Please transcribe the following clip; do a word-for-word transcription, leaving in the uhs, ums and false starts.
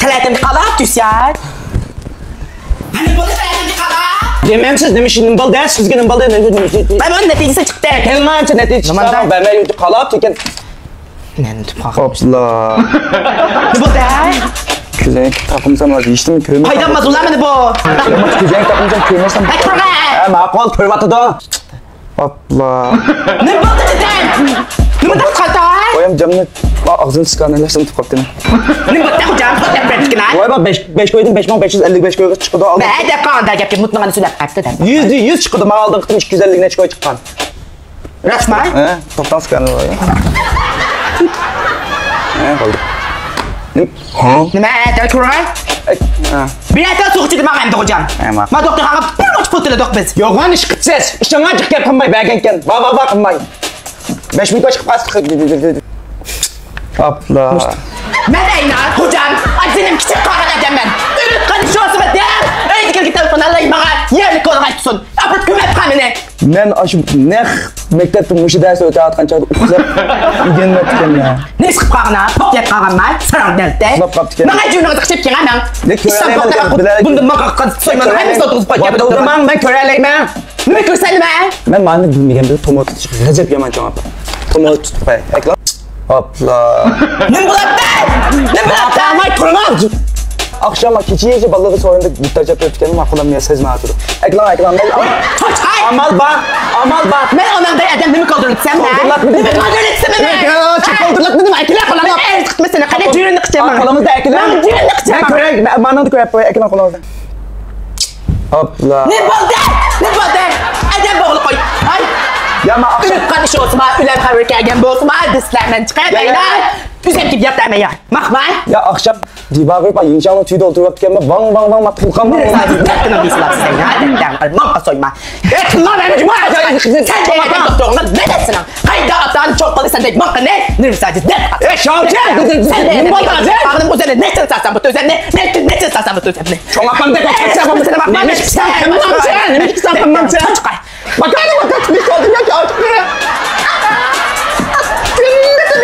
تەلەتىمدە قالاپ چۈشەر. دېمەمسىز، نېمە ئىش، نېمە بولدى؟ سىزگە نېمە بولدى؟ مەن بۇنىڭ نەتىجىسى چىقتى. كەلمەنچە نېمە نېمە بولدى؟ نېمە بولدى؟ كۆزەڭ تاقىمسام ھازىر ھېچنېمە كۆرمەي قايدام مازۇلار مانا بۇ. كۆزەڭ تاقىمسام كۆرمەسەم. ھە، توغرا. ھە، ماقۇل، كۆرۈۋاتىدۇ. ئاپلا. نېمە بولدى دېدىم؟ نېمە دەپ قالدى؟ ئويام جامنى ئاغزىنى تىكانلاشتىن تۇتۇپ قاپتىمەن. نېمە بولدى خوجام؟ خوجام بەرگىنە. ۋاي، بەش، بەش كويدىن بەش مىڭ بەش يۈز ئەللىك بەش كويغا چىقىدۇ. بە دەپ قالغان گەپكە مۇتنىغان سۆزلەپ قاپتۇ دەپ. يۈزدە يۈز چىقىدۇ، ماڭا ئالدىنقى قېتىم ئىككى يۈز ئەللىك نەچچە كوي چىققان. راستمۇ؟ ھە، توختاڭ سىكانى. ھە، قالدى. نېمە؟ نېمە؟ دەل تۇرۇڭ. ھە. بىر يەردە سوغۇق چىدىماڭ ئەمدى خوجام. ھە، ماقۇل. ما دوختۇرغا بىر مۇچ پۇل تۆلىدۇق بىز. يوغان ئىش قىپسىز. ئىشىڭغا جىق گەپ قىلماي بەرگەنكەن. ۋا، ۋا، ۋا قىلماي. بەش مىڭ كوي چىقىپ قالسا. ئاپلا. مەن ئەينان خوجام، ئاجىنىم كىچىك قالغان ئادەممەن. ئۆلۈپ قېلىش شوسىمۇ دەل ئۆيدىكىلەرگە تېلېفون ئالاي ماڭا يەرلىك بولغاي تۇتسۇن. ئاپىرىپ كۆمۈپ قال مېنى. مەن ئاشۇ نەق مەكتەپتە مۇشۇ دەرسنى ئۆتەۋاتقان چاغدا ئۇخلاپ ئۆگەنمەپتىكەنمەن. نېمە قىلىپ قالغىنا؟ پوق يەپ قالغانما؟ ساراڭ دەلتە. ئۇخلاپ قاپتىكەن. ماڭا جۈرىنىڭىزگە قىچىپ كېڭە مەن. ئىشتان بولسا بۇندىن ماڭا قاز سويمانا ھەممىسىنى ئولتۇرغۇزۇپ قويۇپ كەتتىڭىز. مەن كۆرەلەيمەن. نېمە كۆرسەلمە؟ مەن مانا بىلمىگەن بىر تومۇر تۇتۇش غەزەپ يامان چوڭ ئاپا. تومۇر تۇتۇپ قوي. ئەكلا. ھوپلا. نېمە بولاتتى؟ نېمە بولاتتى؟ ئاقلانماي تۇرۇڭ. ئاخشام كېچىگىچە بالىلارغا سورۇندا گىتار چېلىپ يۈرۈپتىكەنمەن، قولۇم يا سەزمەي تۇرۇپ. ئەكلەڭ، ئەكلەڭ. ھاي! ئامال بار، ئامال بار. مەن ئاناڭدەك ئادەم نېمە قالدۇرۇپ دېسەم، ھە؟ قالدۇرلاتمىدىم. نېمە قالدۇرۇپ دېسەم، ھە؟ قالدۇرلاتمىدىم، ئەكلە قولۇڭنى. مەن ئەرز قىلمىسىنە، قېنى جۈرىنى قىچىماڭ. قولىڭىزدا ئەكلەڭ. مەن جۈرىنى قىچىماڭ. مەن كۆرەي، مە-، مانىڭدا كۆرۈپ قوي، ئەكلەڭ قولىڭىزدا. ھوپلا. نېمە بولدى؟ نېمە بولدى؟ ئادەم بولغىلى قوي. ھاي. يا، ما ئاخشام ئۆلۈپ قېلىش بولسىما، ئۆلەم خەۋىرى كەلگەن بولسىما، دېسىلە مەن چىقاي، يا، يا، مەيلى. يا. ئۆزۈم كېلىپ ياتاي، مەن يا. ماقماي. يا، ئاخشام دىباغۇر با يىنشاڭنىڭ تۈۋىدە ئولتۇرۇپ ياتقانما، ۋاڭ، ۋاڭ، ۋاڭ، ما تۇلقان، ۋاڭ، ۋاڭ. نېمە سەن دەپ تۇرۇڭ دېسىلا سىزگە، يا، دەپ دەڭ قىل، ماڭا سويما. ئېي، قىلما، مەن جۇما. سەن دەيدىغان دوختۇرۇڭنى بىلەسىنىڭ. قايدا ئاتان چوڭ قىلدى سەن دەيدىغان ماڭا قىلنى، نېمە سەن دەپ. ئەي، شاۋجى، نېمە بولدى ھازىر؟ ئاغلىم ئۆزۈڭنى نەچچە ساتساڭ بۇ تۆزەمنى، نەچچە، نەچچە ساتساڭ بۇ تۆزەمنى. چوڭ ئاپامدەك ئەكەلسە بولمىسا، نېمە قىلىمەن؟ نېمە قىلىمەن؟ نېمە قىلىمەن؟ چىقاي.